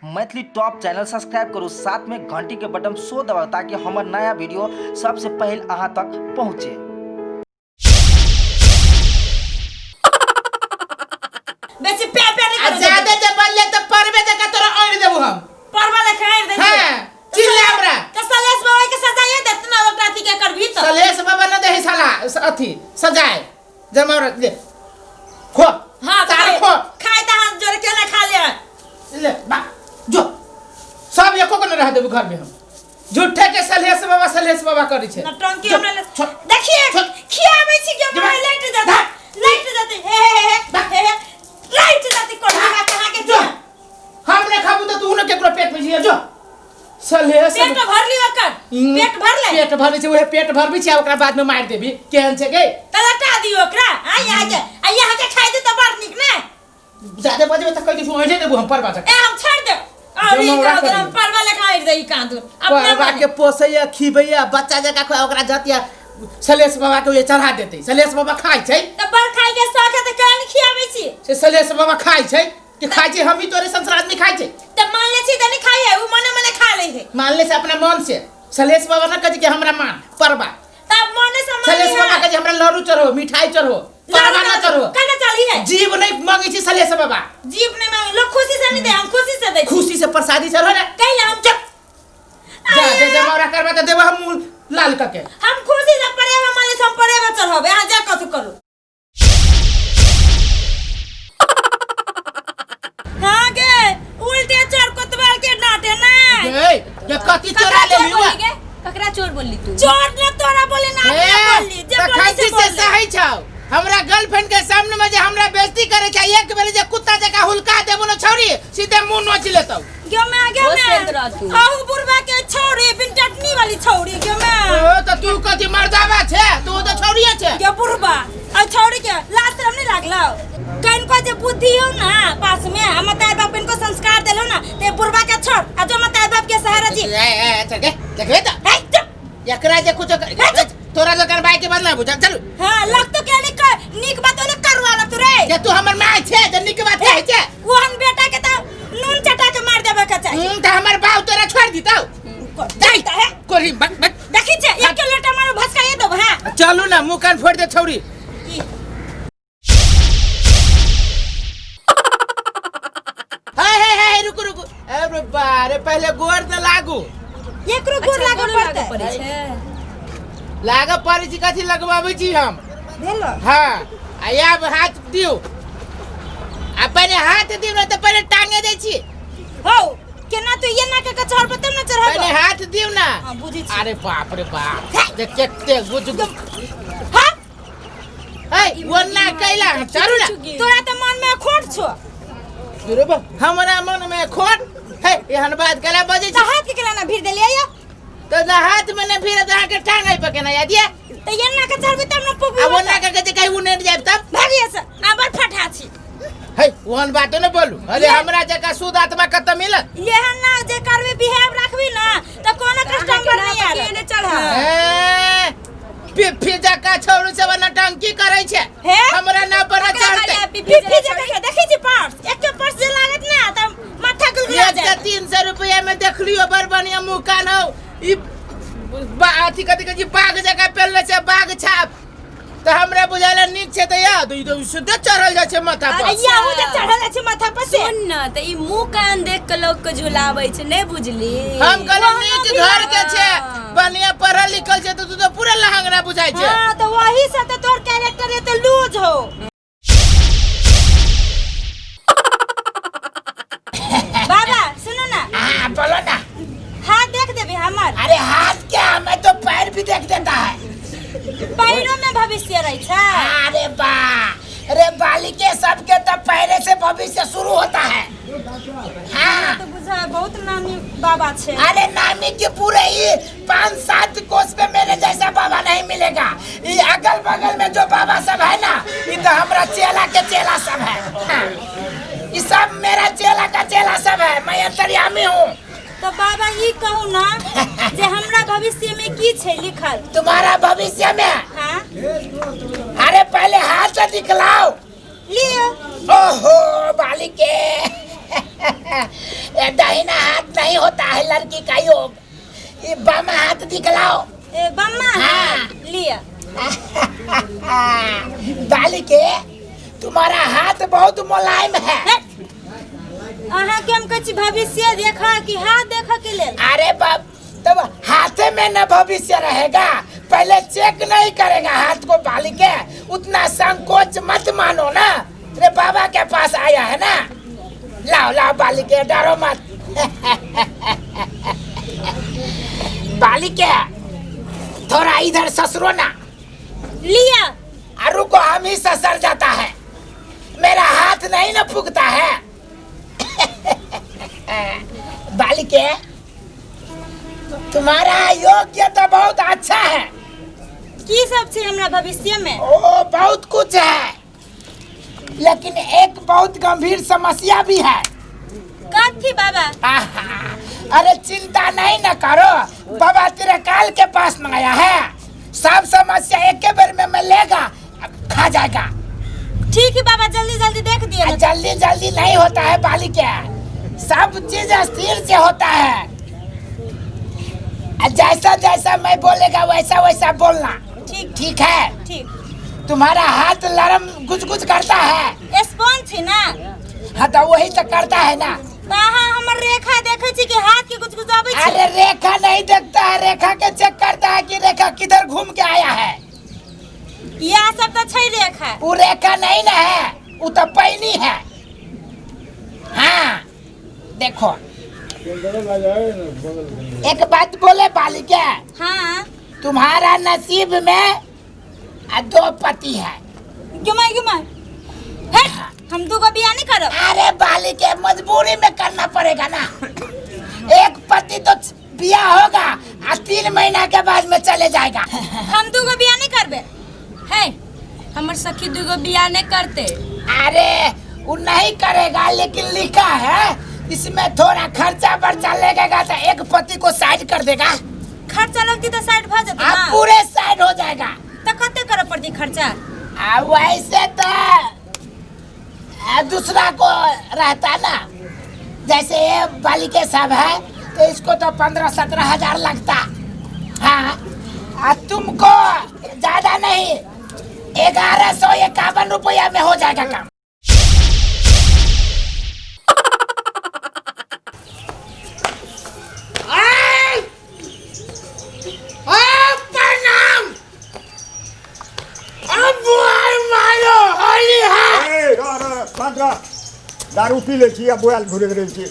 Maithili top channel subscribe करू, साथ में घंटी के बटन सो दबाउ ताकि हमर नया वीडियो सबसे पहले अहाँ तक पहुँचे। बेसी प्यार प्यार नहीं आ करो। ज्यादा जे बोलले त परबे जका तोरा आनि देबो हम। परवा लेखा आनि दे। हां, चिल्ला हमरा। त सलेश बाबा के सजाइए देत ना, ओकरा अथी के करबी त सलेश बाबा न देही साला अथी सजाए जमावरा ले खो। हां तार खो। खाए त हाथ जोड़ के ना खा ले। ले बा जो सब एको को न रह देबो घर में हम। झूठे के सलेश बाबा सलेश बाबा करै छै। नौटंकी जो, हमरा ले। छोड़। देखिए छोड़। खियाबै छी के हमरा जो। लाइट जाते, लाइट जाते, हे हे हे हे हे लाइट जाते कोठा कहां के। जो हम नहीं खाबू त तू न केकरो पेट में जिया जो सलेश। पेट भर ली ओकर, पेट भर ले। पेट भरबै छै, उहे पेट भरबै छै आ ओकरा बाद में मारि देबी। केहन छै गे? त लटा दियो ओकरा। आ यहाँ के, आ यहाँ के खाइ दे त बड़ नीक ने। ज्यादा बजबै त कहि दै छी ओहे देबू हम परबा जकाँ। ए हम छोड़ दे और ई जमौरा कह करी। हम परवा लेखा आइर दे ई कांदू अपने परबा मने। के पोसैया खिबैया बच्चा जकाँ खुआ ओकरा जतिया सलेश बाबा के उहे चढ़ा देतै। सलेश बाबा खाइ छै त बड़ खाइ के शौक है त केना नहीं खियाबै छी? से सलेश बाबा खाइ छै कि खाइ छै हम ही तोरे संसार आदमी खाइ छै। त मान ले छी त नहीं खाइ है, उ मने मने खा ले है। मान ले से अपना मन से। सलेश बाबा न कहै छै कि हमरा मान परबा। तब मने से मान सलेश लिहा। बाबा कहै छै हमरा लड्डू चढ़ो, मिठाई चढ़ो, परबा न चढ़ो। केना चली है? जीव नहीं मांगे छी सलेश बाबा। जीव नहीं मांगे, लोग खुशी से नहीं दे, हम खुशी से दे। खुशी से प्रसादी चढ़ो ना। कैला हम चुप जा दे जमावरा करबा त देबो हम मुँह लाल कके। हम खुशी से परेवा माले से हम परेवा चढ़ाबे, अहाँ जा कथु करू। हाँ गे उल्टे चोर कोतवाल के डांटे ना। ए ये कथी चोरा ककरा ले चोर लियो? बोली गे? ककरा चोर बोलली तू? चोर ने तोरा बोली ना, ए, अपने बोली जे त बोली खसी से से बोली। सही छौ। हमरा गर्लफ्रेंड के सामने में जे हमरा बेइज्जती करे छै, एक बेर जे कुत्ता जका हुलका देबो न छौरी, सीधे मुंह नोच लेतौ। गयो मैं गयो होश मैं में रह तू। आहू बुढ़वा के छौरी बिन चटनी वाली छौरी गयो मैं। ओ त तू कथी मर्दावा छे? तू त छौरिए छे। गयो बुढ़वा और छौरी के लाज शरम नहीं लागलो? कनको जे बुद्धि हो ना पास में, आ मतार बाप इनको संस्कार देलो ना ते बुढ़वा के छोड़ आ जो मतार बाप के सहारा जी। ए ए अच्छा गे देखबे त ए चुप। एकरा जे कुछ तोरा जो करबाई के बदला बुझल चल। हां लग तो के निक निक बात ने करवा लग तू रे। जे तू हमर माय छे जे निक बात कहै छे। ओहन बेटा के त नून चटा के मार देबे के चाही। त हमर बाप तोरा छोड़ दितौ। जाई त है कोरी बक बक। देखी छे एक के लोटा मारो भसकाए देब। हां चलू ना, मुंह कान फोड़ दे छौरी। की? हे हे हे हे रुकू रुकू। अरे बा रे पहले गोर त लागू। एकरो गोर अच्छा, लागऽ गोर लागऽ पड़तै। पड़ै छै। लागऽ पड़ै छै कथी लगवाबै छी हम? भेलो। हाँ आ आब हाथ दियौ। आ पहले हाथ दियौ ने तऽ पहले टांगे दै छी। हौ केना तू ये ना के चढ़ तब ना चढ़ब। पहले हाथ दियौ ना। हां बुझै छी। अरे बाप रे बाप देख केते बुझ। हां ए ओना कैला चढ़ू ना। तोरा त मन में खोट छो। अरे बा हमरा मन में खोट हे एहन बात केला बजै त छी? हाथ के केला ना भीड़ देलियै या? त ना हाथ में ने भीड़ त अहाँ के टांग पे केना याद ये? त ये ना के चढ़बी तब ना पुगबी। आ ओना के जे कहीं उनेट जाब तब भागिए से आ बड़ फटा छी। हे ओहन बात ने बोलू। अरे हमरा जका शुद्ध आत्मा कत मिलत? एहन ना जे करबी बिहेव राखबी ना त कोनो कस्टमर नहीं आबे। केने चढ़ा? ए पिफी जका छौरू सब नटंकी करै छै। हे? हमरा ना पर ककरा चढ़तै। कहलियै पिफी पिफी जका जका के देखै छी पर्स, एक पर्स जे लागत ना त माथा गुलगुला एक जायत। 300 रुपया में देखलियो बड़ बढ़िया मुंह कान हौ। ई अथी कथी कहै छी बाघ जका पेलने छै बाघ छाप त हमरा बुझायल नीक छै त याद ई त सीधे चढ़ल जाइ छै माथा पर। अरे याहू जे चढ़ल छै माथा पर से। सुन न त ई मुंह कान देख के लोग के झुलाबै छै नहीं बुझली? हम कहलियै नीक घर के छै हाँ। बढ़िया पढ़ल लिखल छै त तू त पूरा लहंगना बुझाइ छै। हां त वही से त तोर कैरेक्टर एते लूज हो। बाबा सुनो ना। हां बोलो ना। हाथ देख देबी हमर? अरे हाथ क्या, मैं तो पैर भी देख देता है। पैरों में भविष्य रही छै। अरे बा अरे बालिके सबके तो पैरे से भविष्य शुरू होता है। हाँ तो बुझा बहुत नामी बाबा छे। अरे नामी के पूरे ही 5-7 कोस पे मेरे जैसा बाबा नहीं मिलेगा। ये अगल बगल में जो बाबा सब है ना, ये तो हमरा चेला के चेला सब है। हाँ। ये सब मेरा चेला का चेला सब है, मैं अंतर्यामी हूँ। तो बाबा ये कहू ना जे हमरा भविष्य में की छे लिखल? तुम्हारा भविष्य में? हाँ। अरे पहले हाथ से दिखलाओ। लियो। ओहो बालिके ये दाहिना हाथ नहीं होता है लड़की का योग, ये बामा हाथ दिखलाओ। ए बम्मा। हाँ। लिया। बालिके, तुम्हारा हाथ बहुत मुलायम है। अहाँ के हम कहै छी भविष्य देखा कि हाथ देखऽ के लेल? अरे बाप, तब हाथे में न भविष्य रहेगा? पहले चेक नहीं करेगा हाथ को? बालिके, उतना संकोच मत मानो ना। अरे बाबा के पास आया है ना। लाओ लाओ बालिके, डरो मत। बालिके, थोड़ा इधर ससुरो ना। लिया। और रुको, हम ही ससर जाता है, मेरा हाथ नहीं ना फूकता है। बालिके, तुम्हारा योग्य तो बहुत अच्छा है। की सब छै हमरा भविष्य में? ओ बहुत कुछ है, लेकिन एक बहुत गंभीर समस्या भी है। कथी बाबा? आहा, अरे चिंता नहीं न करो, बाबा तेरे काल के पास मंगाया है। सब समस्या एक के बार में मिलेगा, अब खा जाएगा। ठीक है बाबा, जल्दी जल्दी देख दिए। आ, जल्दी जल्दी नहीं होता है बालिके, सब चीज स्थिर से होता है। आ, जैसा जैसा मैं बोलेगा वैसा वैसा बोलना। ठीक। ठीक है? ठीक। तुम्हारा हाथ लरम गुज गुज करता है। स्पॉन्ज छै ना। हाँ, तो वही तो करता है ना। तऽ अहाँ हमर रेखा देखै छी कि हाथ के गुजगुजाबै छी? अरे रेखा नहीं देखता है, रेखा के चेक करता है कि रेखा किधर घूम के आया है। इएह सब तऽ छै रेखा। वो रेखा नहीं ना है, वो तो पैनी है। हाँ देखो, एक बात बोले बालिका? हाँ। तुम्हारा नसीब में दो पति है। गुमाय गुमाय हे, हम दूगो बियाह नहीं करब। अरे बालिके, मजबूरी में करना पड़ेगा ना। एक पति तो बियाह होगा आ 3 महीना के बाद में चले जाएगा। हम दूगो बियाह नहीं करबे। है, हमर सखी दूगो बियाह नहीं करते। अरे वो नहीं करेगा, लेकिन लिखा है इसमें थोड़ा खर्चा बर्चा लगेगा तो एक पति को साइड कर देगा। खर्चा लगती तऽ साइड भऽ जेतै आप ना? पूरे साइड हो जाएगा। तऽ कते करऽ पड़तै खर्चा? आ वैसे तो दूसरा को रहता ना, जैसे ये बालिके सब है तो इसको तो 15-17 हजार लगता। हाँ, आ तुमको ज्यादा नहीं, 1151 रुपया में हो जाएगा काम। प्रणाम। होली है। ए, रह, रह, शांत रह। दारू पी लै छी आ बोआल घुरैत रहै छी।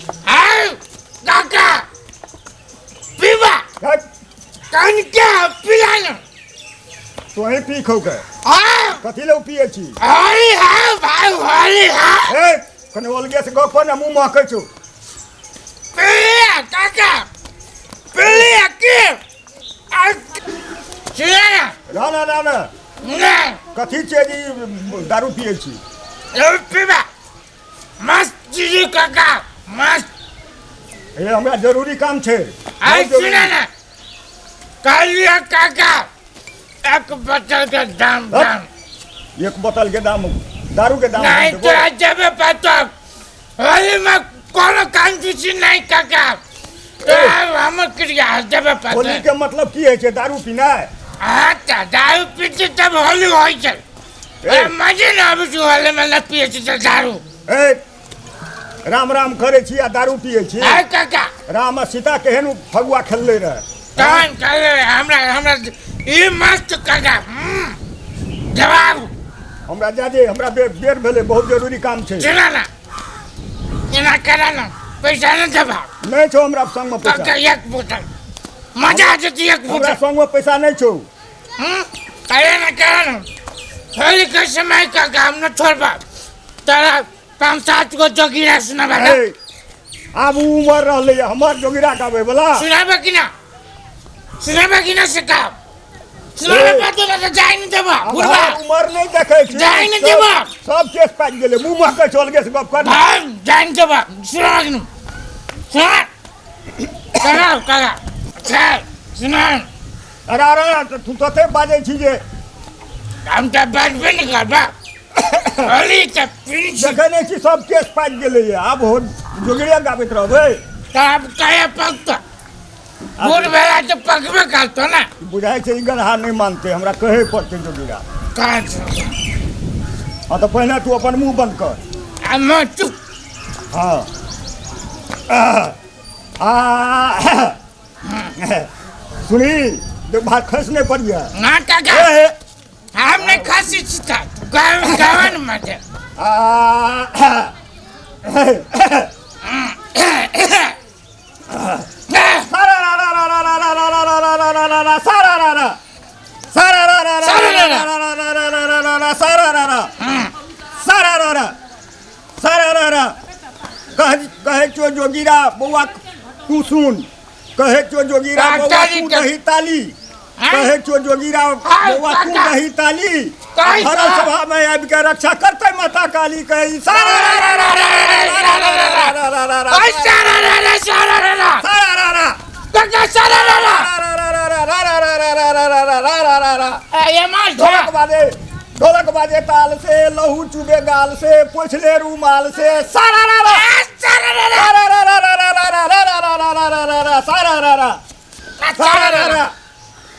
काका, पीबा। हट, कन के पिला ना। तोहे पी खौ के। हाँ। कथी लए पियै छी? होली है भाई, होली है। ए, कने अलगे से गप कर ने, मुँह महकै छौ। पिलिया काका, पिलिया के सुना ना। रह ना, रह ना। ना। कथी छियै जे ई दारू पियै छी? पीबा, मस्त चीज काका, मस्त। हे, हमरा जरूरी काम छै। आई बहुत जरूरी। सुना ना, कहलिए काका, एक बोतल के दाम। हट। दाम। एक बोतल के दाम, दारू के दाम हम नहीं देबो। तो जब पतो होली में कोनो कंजूसी नहीं काका, तो हम क्रिया जब पतो। होली के मतलब की होइ छै? दारू पीनाइ? अच्छा, दारू पीते तब होली होइ छै। ए। मजे न आबै छै होली में, न पिए छै तऽ दारू। ए, राम राम करै छी आ दारू पियै छी? आय काका। राम आ सीता केहन फगुआ खेलले रहै। तहन कहले हमरा हमरा ई मस्त काका, जवाब। हमरा जा दे, हमरा बेर भेलै, बहुत जरूरी काम छै। सुना ना, एना करा ना, पैसा न देबा। नहि छौ हमरा संगमे काका, पैसा। एक बोतल मजा आ जेतै, एक हमरा बोतल। संगमे पैसा नहि छौ। अरे ना करा ना, होली के समय काका हम न छोड़बा तारा, पाँच सात गो जोगिरा सुनाबा ना। ए, आब उ उमर रहलै हमर जोगिरा गाबै बला। सुनाबा कि ना? सुनाबा कि ना से का सुनाबा? ए। पातो ना तऽ जाय नहीं देबा। आब बुढ़बा। हमर उमर नहि देखै छी। जाय नहि देबा। सब केस पाकि गेलै, मुँह महकै छौ, अलगे से गप कर। भाग, जाय नहीं देबा। सुनाबा कि ना? सुना काका, काका चल सुना। अरे अरे, तू तते बाजै छी जे हम तऽ बाजबे नहि करबा, होली तऽ पीनी छी। देखै नहि छी, सब केस पाकि गेलैए, आब हो। जोगिरिया गाबैत रहबै। तब कहे पक तो बूढ़ भेला तऽ पकबे करतो ना। बुझाइ छै ई गदहा नहि मानतै, हमरा कहै पड़तै जोगिरा। कहे। हँ, तऽ पहिने तू अपन मुँह बंद कर। आ मुँह चुप। हँ, आ सुनी, जो भात खस नहीं पड़िया ना काका, हम नहीं खसी छी, गावन मजे। आ सारा रा रा रा रा रा रा रा रा रा रा रा रा सारा रा रा सारा रा रा रा रा रा रा रा रा रा रा रा सारा रा रा सारा रा रा सारा रा रा। कह कहे चो जोगीरा बौआ तू सुन, कहे चो जोगीरा बौआ तू दही ताली, कहे चो जोगीरा बौआ तू दही ताली, भरल सभा में आबि के रक्षा करते माता काली। कहे सारा रा रा रा रा रा रा रा रा सारा रा रा सारा रा रा सारा रा रा काका सारा रा रा रा रा रा रा रा रा रा रा रा रा रा। ये मार ढोलक बाजे, ढोलक बाजे ताल से, लहू चुबे गाल से, पोछले रूमाल से, सारा रा रा सारा रा रा सारा रा रा रा रा रा रा रा रा रा रा रा रा सारा रा रा सारा रा रा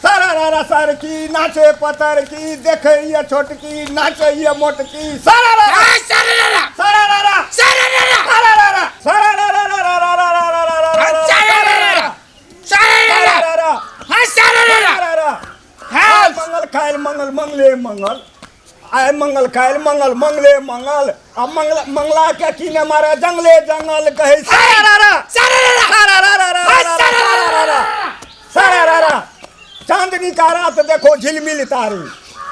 सारा रा रा। सर की नाचे पतर की, देखैया छोटकी नाचैया मोटकी, सारा रा रा सारा रा रा सारा रा रा सारा रा रा सारा रा रा सारा रा रा रा रा रा रा रा रा रा रा सारा रा रा सारा रा सारा रा रा रा हाँ सारा रा रा सारा रा। हाँ मंगल खायल मंगल मंगले मंगल, आय मंगल खायल मंगल मंगले मंगल, आ मंगल मंगला के की ने मारे जंगले जंगल। कहे सारा रा रा सारा रा रा सारा रा रा रा रा सारा रा रा सारा रा रा। चांदनी का रात देखो झिलमिल तारे,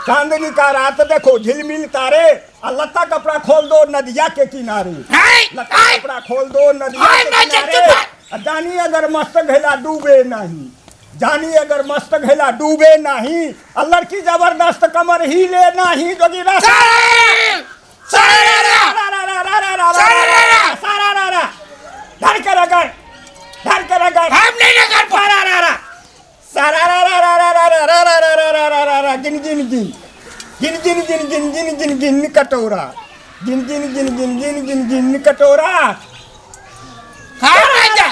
चांदनी का रात देखो झिलमिल तारे, आ लत्ता कपड़ा खोल दो नदिया के किनारे, लत्ता कपड़ा खोल दो नदिया के किनारे, आ जानी अगर मस्त घैला डूबे नहीं, जानी अगर मस्त घैला डूबे नहीं, आ लड़की जबरदस्त कमर हिले नहीं। जोगी रा सारा रा रा रा रा रा रा रा रा सारा रा रा। धर के रगड़, धर के रगड़, हम नहीं रगड़। सारा रा रा सारा रा रा रा रा रा रा रा रा रा रा रा रा रा। गिन गिन गिन गिन गिन गिन गिन गिन गिन गिन कटोरा, गिन गिन गिन गिन गिन गिन गिन कटोरा। हाँ राजा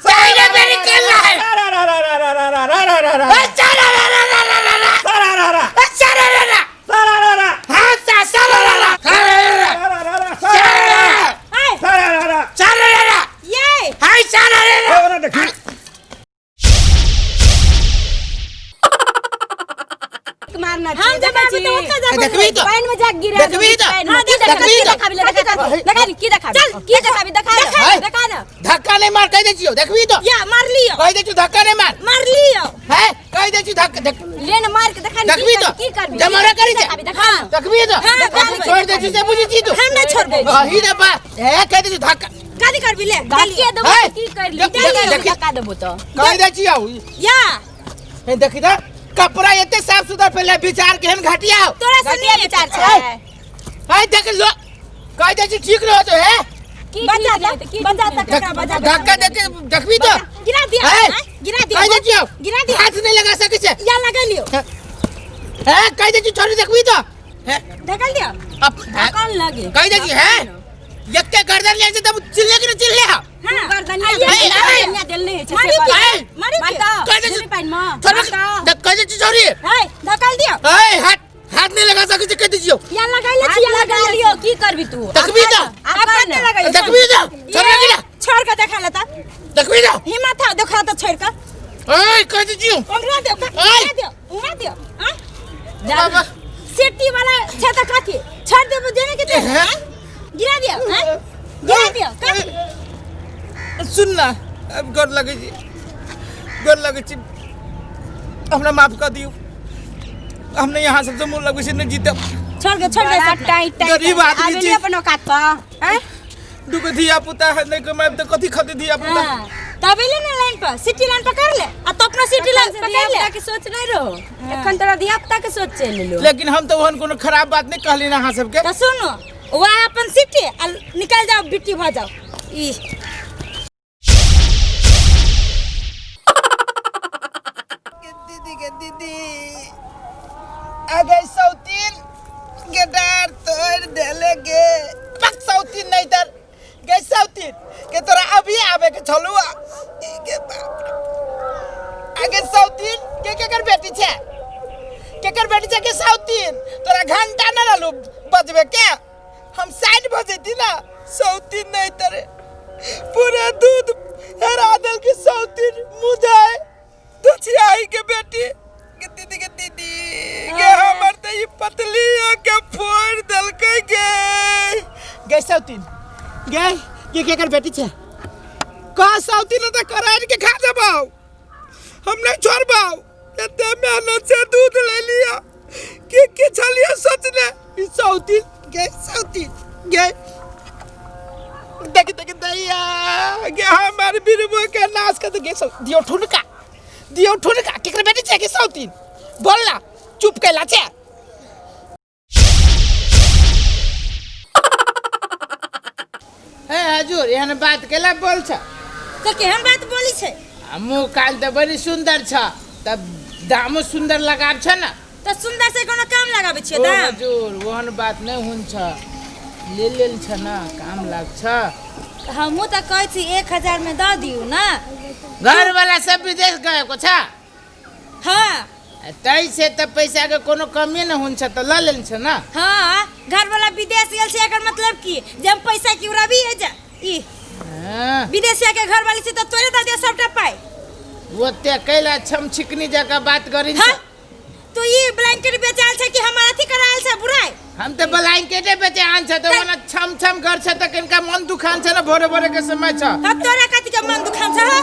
सारा मेरी करना है। रा रा रा रा रा रा रा रा रा रा सारा रा रा रा रा रा रा सारा रा रा सारा रा रा सारा रा रा हाँ सारा रा रा सारा रा रा रा रा रा सारा रा रा सारा रा रा सारा रा रा ये हाँ सारा रा रा। ओना देखी मारना हम जब आबी तो ओतऽ जाके देखबी तो पानि में जा गिरा देखबी तो हां देखबी तो देखा देखा की देखा चल की देखाबी देखा हाय। देखा ना धक्का नहीं मार, कह दे छियो देखबी तो या मार लियो, कह दे छियो धक्का नहीं मार, मार लियो है कह दे छियो धक्का देख ले न मार के देखा देखबी तो की करबी जमाना करी छे देखा देखबी तो हां, देखबी। छोड़ दे छियो से बुझी छी तू हम नहीं छोड़बै। अही रे बा ए कह दे छियो धक्का कथी करबी ले धक्के देबो हाय। की कर ली देख- धक्का देबो तो कह दे छियो या ए देखी त कपड़ा एते साफ सुथरा पहले विचार केहन घटिया हो। तोरा से घटिया नहीं विचार छै हाय देख लो कह दे छियो ठीक रहो तो है की बजा ठीक रहतै, की बजा ठीक त ककरा बजा धक्का दे के देखबी तो गिरा दिया हाय। गिरा दिया कह दे छियो गिरा दिया हाथ नहीं लगा सके छे या लगा लियो है कह दे छियो छोरी देखबी तो है ढकल दिया अब कौन लगे कह दे छियो है यत्ते गर्दन ले से तब चिल्ले के चिल्ले हा हां गर्दनिया आ, ये- गर्दनिया देल नहीं छै मारी से के हाय। मारी के मारता कह दे छियो पानि में छोरी कह दे छियो छोरी हाय ढकल दिया ए हाथ हाथ नहीं लगा सके छे कह दे छियो या लगा ले हाथ या लगा लियो की करबी तू देखबी तो आप कते लगाइयो देखबी तो छोरी गिरा छोड़ के देखा लेता देखबी तो हिम्मत है देखा तो छोड़ के ए कह दे छियो उंगरा दियो का ऐ। उंगरा दियो, उंगरा दियो हां बाबा सेफ्टी वाला छै त कथी छोड़ देबो देने के ते हैं? गिरा दियो हां गिरा दियो का सुन ना अब गोर लगै छी, गोर लगै छी, हमरा माफ कर दियौ, हम नहीं यहाँ सबसे मुँह लगै छै नहीं जीतब। छोड़ के छोड़ के बड़ा सब टाइट टाइट गरीब आदमी आबे छी। नहीं अपन औकात पर हैं दूगो धिया पुता है नहीं कमाएब तऽ कथी खतै धिया पुता। हां तब ले ना लाइन पर सिटी लाइन पकड़ ले आ तो अपना सिटी लाइन पकड़ ले। धिया के सोच नहीं रहो एखन तोरा धिया पुता के सोच चलि एलो। लेकिन हम तऽ ओहन कोनो खराब बात नहीं कहली ना अहाँ सबके। तो सुनो वह अपन सिटी आ निकल जाओ बिट्टी भ जाओ ई दीदी के दीदी अगे सौतीन के डार तोड़ देले गे पक सौतीन नहीं तर गे सौतीन के छलू आ ई के बाप रे। आगे सौतीन के केकर बेटी छे, केकर बेटी छे के सौतीन? तोरा घंटा न रहलू बजबे के, हम साइड बजेती ना। सौतीन नहीं तरे पूरा दूध हेरा देल के सौतीन मुझे दुछियाई के बेटी के दीदी के दीदी के हमर त ई पतली के फोड़ देलकै गे। गे सौतीन गे, के केकर बेटी छे? का सौतीन त करार के खा जबाऊ, हम नहीं छोड़बाऊ। एते मेहनत से दूध ले लिया के छलिया सोचने ई सौतीन गे, सौतीन गे। देख देख दैया गे हमार बिरबो के नाश कर दे गे। सौ दियो ठुनका, दियो ठुनका, केकर बेटी छे के सौतीन? बोल ना, चुप कैला छे? ए हजूर, एहन बात केला बोल छ? तो केहन बात बोली छे? आ मुँह कान त बड़ी सुंदर छ, तब दामो सुंदर लगाब छ ना। तो सुंदर से कोनो काम लगाबे छियै ओ दाम? हजूर, ओहन बात नहीं हुन छ, ले लेल छ ना, काम लाग छ। हमहूँ तऽ कहै छी 1000 में दऽ दियौ ना। घर वाला सब विदेश गए को छ? हाँ। तै से त पैसा के कोनो कमी न हुन छ, त ल लेल छ ना। हाँ, घर वाला विदेश गेल छै, एकर मतलब की जे हम पैसा की उड़ाबी है जा ई? हाँ। विदेशिया के घर वाली छै त तोरे दऽ दियौ सबटा पाइ। ओते कैला छम छिकनी जका बात करिन छ? हाँ? तो ई ब्लैंकेट बेचाल छै कि हमर अथी करायल छै बुराइ? हम त ब्लैंकेटे बेचे आन छ, त ओना छम छम घर छ त किनका मन दुखान छ न, भोरे भोरे के समय छ। हाँ, तोरा कथी के मन दुखान छ? हाँ,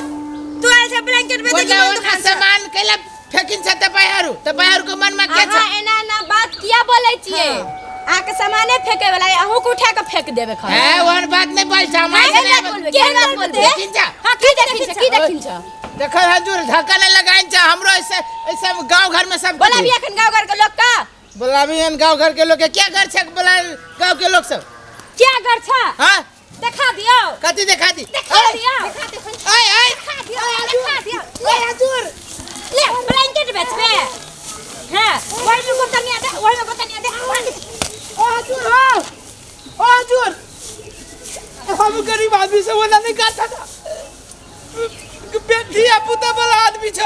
तू आयल छ ब्लैंकेट बेचे के ओना मन ओना दुखान छ? सामान कैला फेकिन छ तपाईहरू? तपाईहरूको मनमा के छ? अहाँ एना एना बात किया बोलै छियै? अहाँके सामाने फेंके वाला अहूँ के उठा के फेंक देबे खा। ए ओहन बात नहीं बोल छ, हमार केहन से बात नहीं बोलबै? केहन बात बोलबै? देखिन छ? हाँ, की देखिन छ? की देखिन छ? देखो हजूर, धक्का नहीं लगाइन छ हमरो। ऐसे ऐसे गांव घर में सब बोला भी अखन गांव घर के लोग का बोलाबी हन। गांव घर के लोग के क्या घर छ? बोला गांव के लोग सब क्या घर छ? हां, देखा दियो। कथी देखा दी? देखा दियो। ओए ओए, देखा दियो, देखा दियो। ले हजूर, ले ब्लैंकेट बेचबे? हां, ओइ में गोतनिया दे, ओइ में गोतनिया दे। ओ हजूर, हो ओ हजूर, हम गरीब आदमी से बोला नहीं करता था, धिया पुता वाला आदमी छ।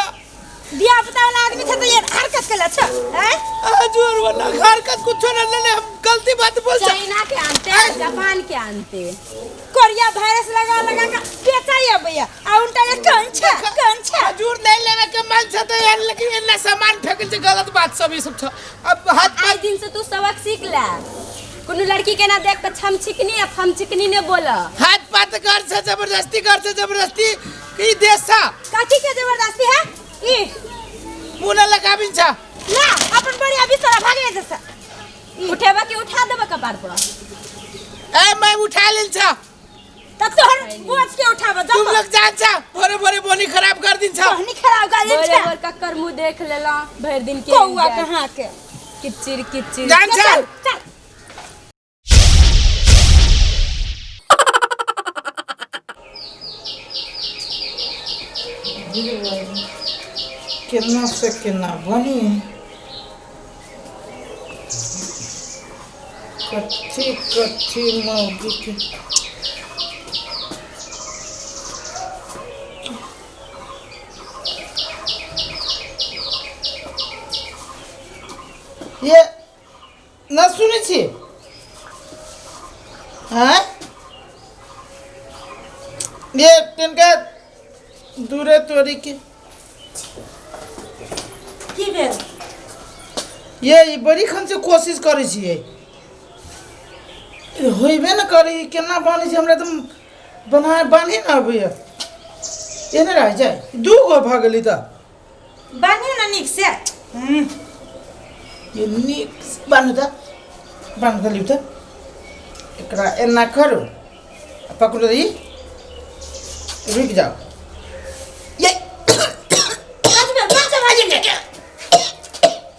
धिया पुता वाला आदमी छ त ये हरकत केला छ? हैं हजूर, वाला हरकत कुछो न ले, हम गलती बात बोल छ। चाइना के आनते, जापान के आनते, कोरिया वायरस लगा लगा के बेचाई भैया आ उनटा ये कौन छ, कौन छ? हजूर, नहीं लेवे के मन छ त यार, लेकिन इतना सामान फेंकल छ, गलत बात सब ई सब छ। अब हाथ आई दिन से तू सबक सीख ले, कोनो लड़की के ना देख के छम छिकनी आ फम छिकनी ने बोल। हाथ पात कर छ, जबरदस्ती कर छ, जबरदस्ती की देश छ? काची के जबरदस्ती है ई? मुंह न लगाबिन छ। ना अपन बढ़िया बिस्तर भागे जैसा उठेबा कि उठा देबा कपार पर? ए मैं उठा लेल छ। त तोहर बोझ के उठाब जा। तुम लोग जान छ, भोरे भोरे बोनी खराब कर दिन छ। बोनी खराब कर दिन भोरे छ। भोर कक्कर मुंह देख लेला भर दिन के कौआ कहाँ के किचिर किचिर जान छ। चल चल। केना से केना बनी, कथी कथी मौगी के ये न सुनै छी? हाँ, ये तिनका दूरे तोरी के की भेल ये ई बड़ी खन से कोशिश करै छियै, होइबे न करै। केना बनै छै? हमरा तऽ बना बान्हे न अबैया। एने रहै छै, दू गो भऽ गेलै तऽ। बान्हियौ न नीक से। ये नीक बान्हू तऽ, बान्ह तऽ लिउ तऽ। एकरा एना करू आ पकड़ू तऽ ई रुकि जाउ ये।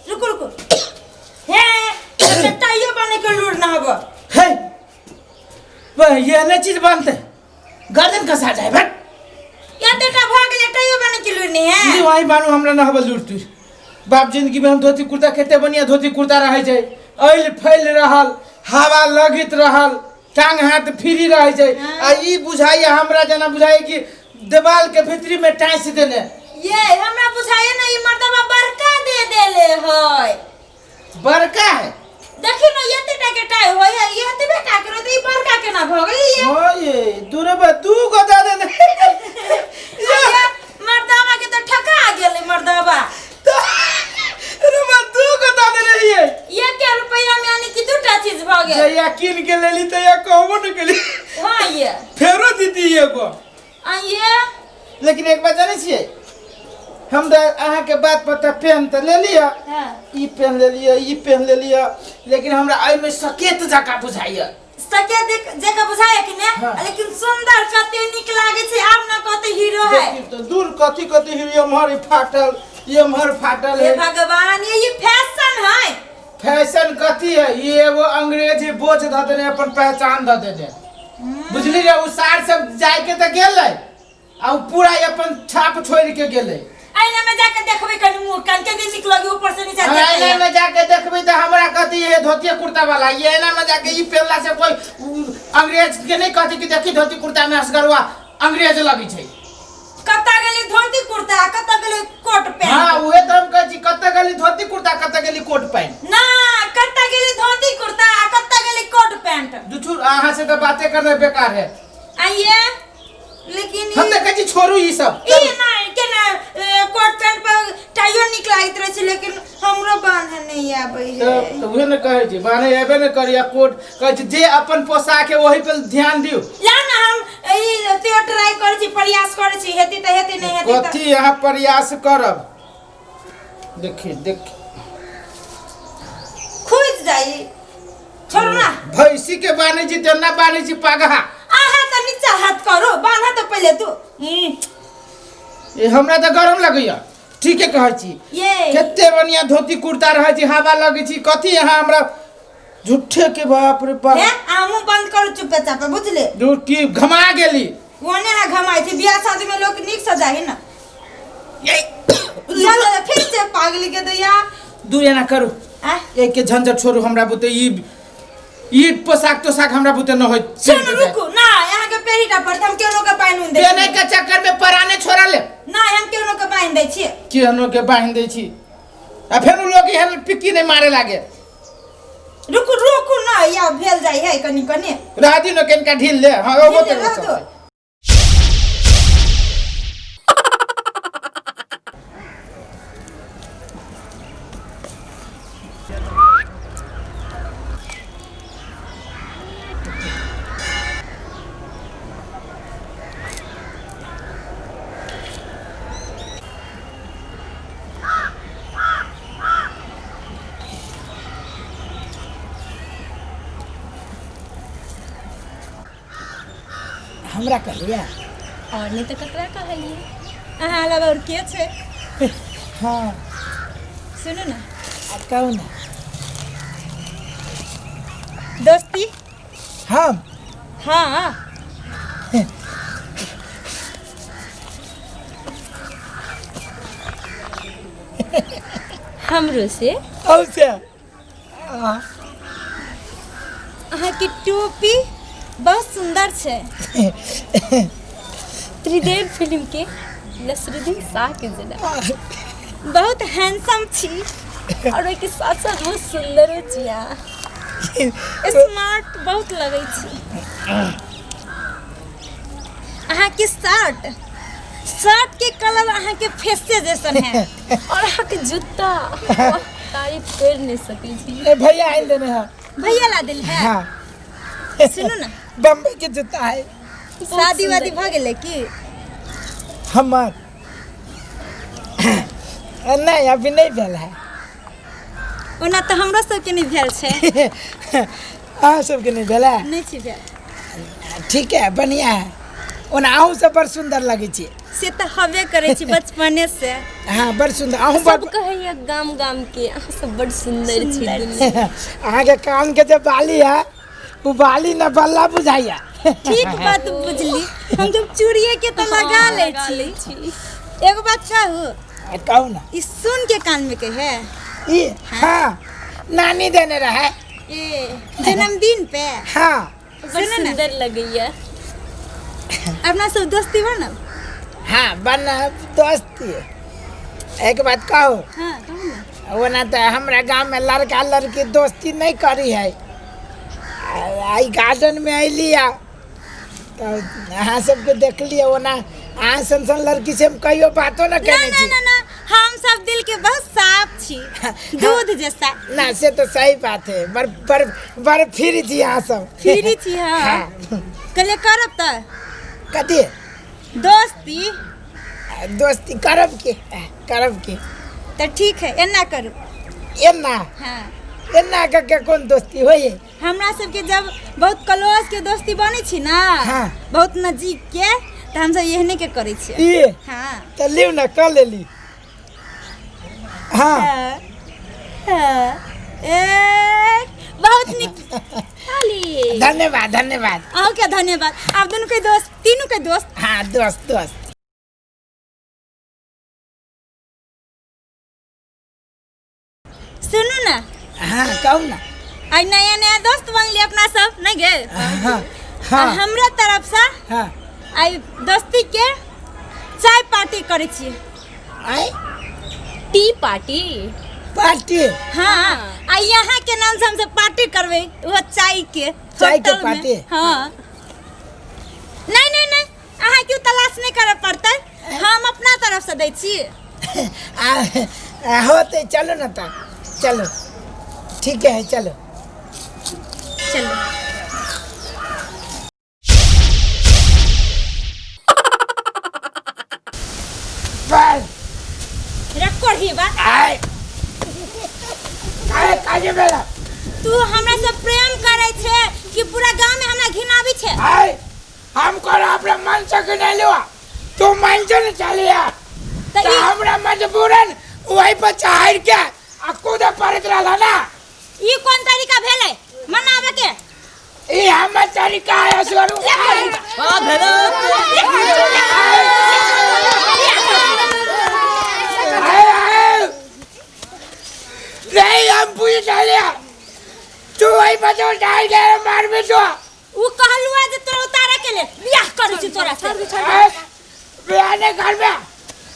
रुकू रुकू, हे चटाइयो बने के लूर ना हब। हे वह ये ने चीज बांधते गर्दन खसा जाए भट। या बेटा भ गेलै, टाइयो बने के लूर नहीं है। ई वही बानू, हमरा न हबल लूर तुर। बाप जिंदगी में हम धोती कुर्ता खेते बनिया धोती कुर्ता रहै छै, ऐल फैल रहल, हवा लगित रहल। टांग हाथ फ्री रहै छै। आ ई बुझाइए हमरा जेना बुझाइए कि देवाल के भीतरी में टाँसि देने। ये हमरा बुझाइए ना ई मर्दबा बड़का दे देले है। बड़का है? देखी ना एते टा के टाई होय है, ये एतबे टा के रहते, ई बड़का केना भ गेलै ये? हाँ ये दूरे बा दू गो दे देने। ये मर्दबा के तो ठका गेलै मर्दबा। अरे बा दू गो दे देने ये। ये के रुपया में यानी कि दूटा चीज भ गेल। जहिया कीन के लेली तहिया कहबो न केली। हाँ ये। फेरो दीदी एगो। आ ये। लेकिन एक बात जानै छियै, हम तऽ अहाँके बात पर तऽ पेन तऽ ले लिअ। हाँ। ई पेन ले लिअ, ई पेन ले लिअ, लेकिन हमरा एहिमे सकेत जकाँ बुझाइए। सकेत जकाँ बुझाइए कि ने? हाँ। लेकिन सुंदर कते नीक लागै छै, आब न कहते हीरो है। देखी तऽ दूर कथी कथी हीरो, एम्हर ई फाटल, एम्हर फाटल हे है। भगवान, ये फैशन है। फैशन कथी है? ई एगो अंग्रेजी बोझ धऽ देने, अपन पहचान धऽ देने, बुझली रे? ओ सार सब जायके तऽ गेलै आ उ पूरा अपन छाप छोड़ के गेलै। आईना में जाके देखबै कनी मुंह कान के नीक लगे ऊपर से नीचा। हम आईना में जाके देखबै तऽ हमरा कहती हे धोती कुर्ता वाला। ये आईना में जाके ई पेनला से कोई अंग्रेज के नहीं कहती कि देखी धोती कुर्ता में असगरवा अंग्रेज लगै छै। कत्ता गेली धोती कुर्ता, कत्ता गेली कोट पैंट। हाँ उहे तऽ हम कहै छी, कत्ता गेली धोती कुर्ता, कत्ता गेली कोट पैंट। ना कत्ता गेली धोती कुर्ता, कत्ता गेली कोट पैंट। दुछू अहाँ से तऽ बाते करना बेकार है। आइए लेकिन हम तऽ कहै छी छोड़ू ई सब। ई नहीं के ना कोट पैंट पर टाइयो नीक लागैत रहै छै, लेकिन हमरो बान्हे नहीं आबै है। तऽ उहे ने कहै छी, बान्हे एबे ने करी। आ कोट कहै छी जे अपन पोशाक है ओही पर ध्यान दियौ। ला ना हम ई त्यो ट्राई करै छी, प्रयास करै छी, हेती तऽ हेती, नहीं हेती तऽ कथी अहाँ प्रयास करब? देखी देखी खुजि जाइ। छोड़ू ना। भैंसी के बान्है छी तेना बान्है छी पगहा। अहाँ तऽ नीचा हाथ करू, बान्ह तऽ पहिले तू। ए हमरा तऽ गरम लगैया, ठीके कहै छी। ये कते बढ़िया धोती कुर्ता रहै छी, हवा लगै छी, कथी अहाँ हमरा झूठे के बाप रे बाप। हे हमहूँ बंद करू चुपे चापे, बुझले? झूठी घमा गेली। ओने ना घमाइ छै, बियाह शादी में लोग नीक से जाही ना। चल फिर से पागली के दैया। दूर एना करू। आ? एक के झंझट छोड़ू, हमरा बुते ई पोशाक तोशाक हमरा बुते न होय। सुन रुकू ना, यहाँ के पेरीटा पड़त, हम केनो के पानि उन दै पेने के चक्कर में पराने छोड़ा ले। ना हम केनो के बान्हि दै छियै। केहनो के बान्हि दै छी आ फेर उ लोग एहन पिक्की नहीं मारे लागे। रुकू रुकू ना, या भेल जाइ है कनी कनी। रह दी न कनिका ढील ले। हाँ ओ ढील तो रह दो। हमरा कहलियै? और नहीं तऽ ककरा कहलियै? अहाँ अलावा और के छै? हाँ सुनू ना। कहू ना। दोस्ती? हम? हाँ। हमरो से? औसे। अहाँके टोपी बहुत सुंदर छै। त्रिदेव फिल्म के नसरुद्दीन शाह के जेना। बहुत हैंडसम छी। और ओहिके साथ साथ बहुत सुंदरो छी अहाँ। स्मार्ट बहुत लगै छी। अहाँके शर्ट, शर्ट के कलर अहाँके फेसे जैसन है। और अहाँके जूता तारीफ कर नहीं सकै छी। ए भैया आइल देने है। भैया ला दिल है। हाँ। सुनू ना, बम्बई के जूता है। शादी वादी भ गेलै की? हमर नहीं, अभी नहीं भेल है। ओना तऽ हमरो सबके नहीं भेल छै। अहाँ सबके नहीं भेल है? नहीं छी भेल। ठीक है, बढ़िया है। ओना अहूँ सब बड़ सुंदर लगै छी। से तऽ हबे करै छी बचपने से। हाँ बड़ सुंदर। अहूँ सब कहैया गाम गाम के अहाँ सब बड़ सुंदर छी दुनू। अहाँके कान के जे बाली है वो बाली न बल्ला बुझाइया। ठीक बात बुझली, हम जब चूड़िए के तो लगा लै छी। एगो बात कहू? कहू ना। ई सुन के कान में के है? ई हाँ नानी देने रहे। ए जन्मदिन पे? हाँ। बड़ सुंदर लगैया। अपना सब दोस्ती बनब। हाँ बनब दोस्ती। एक बात कहू? हाँ कहू ना। ओना तऽ हमरा गाममे लड़का लड़की दोस्ती नहि करी है। आइ गार्डनमे अयली है तऽ अहाँ सबके देखलियै, ओना अहाँ सन सन लड़की से हम कहियो बातो न ना केने ना छी। ना ना, हम सब दिल के बहुत साफ छी, दूध जैसा। ना से तो सही बात है, बड़ बड़ बड़ फ्री छी अहाँ सब। फ्री छी। हाँ। हाँ। कहलियै करब तऽ? कथी? दोस्ती। दोस्ती करब के, करब के। तऽ ठीक है, एना करू। एना? हाँ। एना के के कोन दोस्ती होइए? हमरा सबके जब बहुत क्लोज के दोस्ती बनै छी ना, हाँ। बहुत नजीक के, तऽ हमसब एहने के करै छियै। ई? हाँ। तऽ लिउ ने, कऽ लेली। हाँ। हाँ, हाँ। ए बहुत नीक। ताली। धन्यवाद धन्यवाद। अहूँके धन्यवाद। आब दुनू के दोस्त, तीनू के दोस्त। हाँ दोस्त दोस्त। सुनू ना। हाँ कहू ना। आई नया नया दोस्त बनली अपना सब, नहीं गे? हाँ, और हाँ। हमरे तरफ से हाँ। आई दोस्ती के चाय पार्टी करै छी। आई? Tea party. Party? हाँ, आ यहाँ के नाम से हमसब पार्टी करबै, वो चाय के। चाय के होटल में। पार्टी? हाँ। नहीं नहीं नहीं, अहाँ क्यों तलाश नहीं करऽ पड़तै, हम अपना तरफ से दै छी। होते, चलो ना ता, चलो ठीक है, चलो चलो। बस रखो ही बा। आय काय काजे बेला? तू हमरा से प्रेम करे छे कि पूरा गांव में हमरा घिनाबी छे? आय हम कर अपना मन से घिनेलु, तू मन से न चलिया त त हमरा मजबूरन वही पर चढ़ के आ कूदे पड़त रहला ना। ई कोन तरीका भेलै मनावे के? ई हमर तरीका है असगरू। हां भेलो। आय आय नहीं, हम पूछ डालिया, तू वही पर जो डाल गया मार भी तो। उ कहलुआ जे तोरा उतारे के लेल बियाह करै छी तोरा से। बियाह नहीं करबे।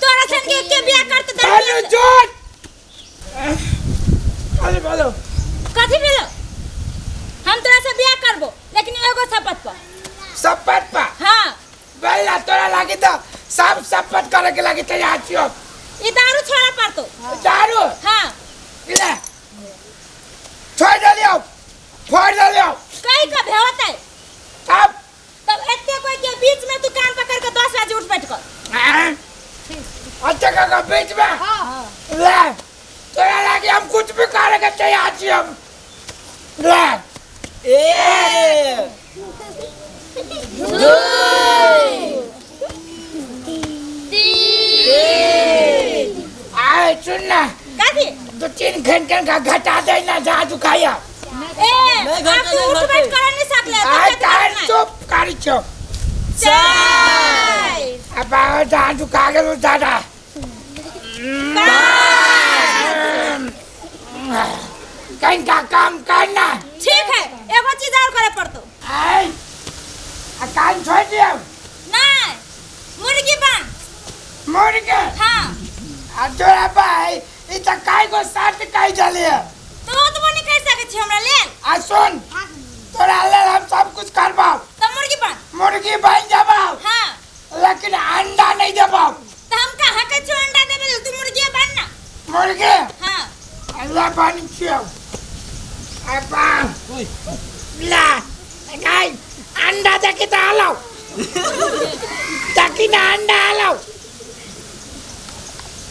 तोरा संग के के बियाह करते? बोलो झूठ। बोलो बोलो। कथी भेलो? हम तोरा से बियाह करबो, लेकिन एगो शपथ पर। शपथ पर? हाँ। बोला तोरा लागी तो सब शपथ करे के लागी तैयार छियो। ई दारू छोड़ा पड़तो। दारू? हाँ। ले छोड़ देलियो, फोड़ देलियो। कई का भेवतै? तब तब एते कोई के बीच में तू कान पकड़ के 10 बजे उठ बैठ कर। अच्छा का बीच में? हाँ। ले तोरा लागी हम कुछ भी करे के तैयार छी हम। ले ए 2 3। आए सुन ना। कथी? 2-3 घंटे का घटा दे ना, जा दुखाया। ए, नहीं घटे, आप नहीं उठ घटे। बैठ कर नहीं सकले। आए तार चुप कर चुप। चाय। अब आओ जा दुखा गेलो दादा। कहीं का काम करना। ठीक है, एगो चीज और करे पड़तो। आए, आ कान छोड़ दियो। नहीं, मुर्गी बन। मुर्गी? हाँ। आ तोरा भाई, ई त काय को साथ काय चली है? तो तो नहीं कर सके छी हमरा लेल। आ सुन, तोरा लेल हम सब कुछ करबाओ। तो मुर्गी बन। मुर्गी बन जाबाओ। हाँ। लेकिन अंडा नहीं देबाओ। तो हम कहाँ के छो अंडा देबे, तू मुर्गी बन ना। मुर्गी? हाँ। अल्लाह बन छियो। अब्बा। ला, गाय, अंडा देके तो आलाओ। ताकि ना अंडा आलाओ।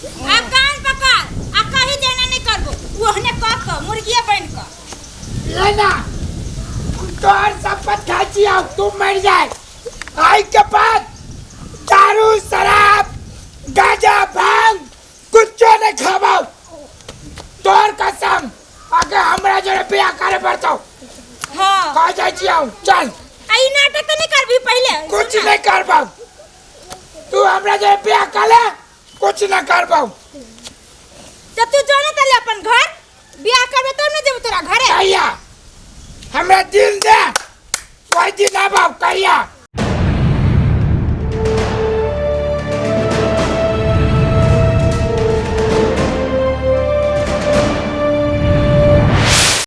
अब कान पकड़, आ कहीं जाना नहीं करबो। ओहने कह क मुर्गिया बन क। लेना, तोहर शपथ खा छियो, तू मर जाए। आई के बाद दारू, शराब, गांजा, भांग कुछ नहीं खाबाओ। तोहर कसम, अगर हमरा जोरे बियाह करे पड़तो। हाँ। कह जाय छियो, चल। आ ई नाटक तो नहीं करबी पहले। कुछ नहीं करबाओ। तू हमरा जोरे बियाह कर ले, कुछ ना करबाओ। तो तू जो ना तले अपन घर बियाह करबे तब ना जेबो तोरा घरे। भैया, हमरा दिल दे, कोई दिन आबो कहिया?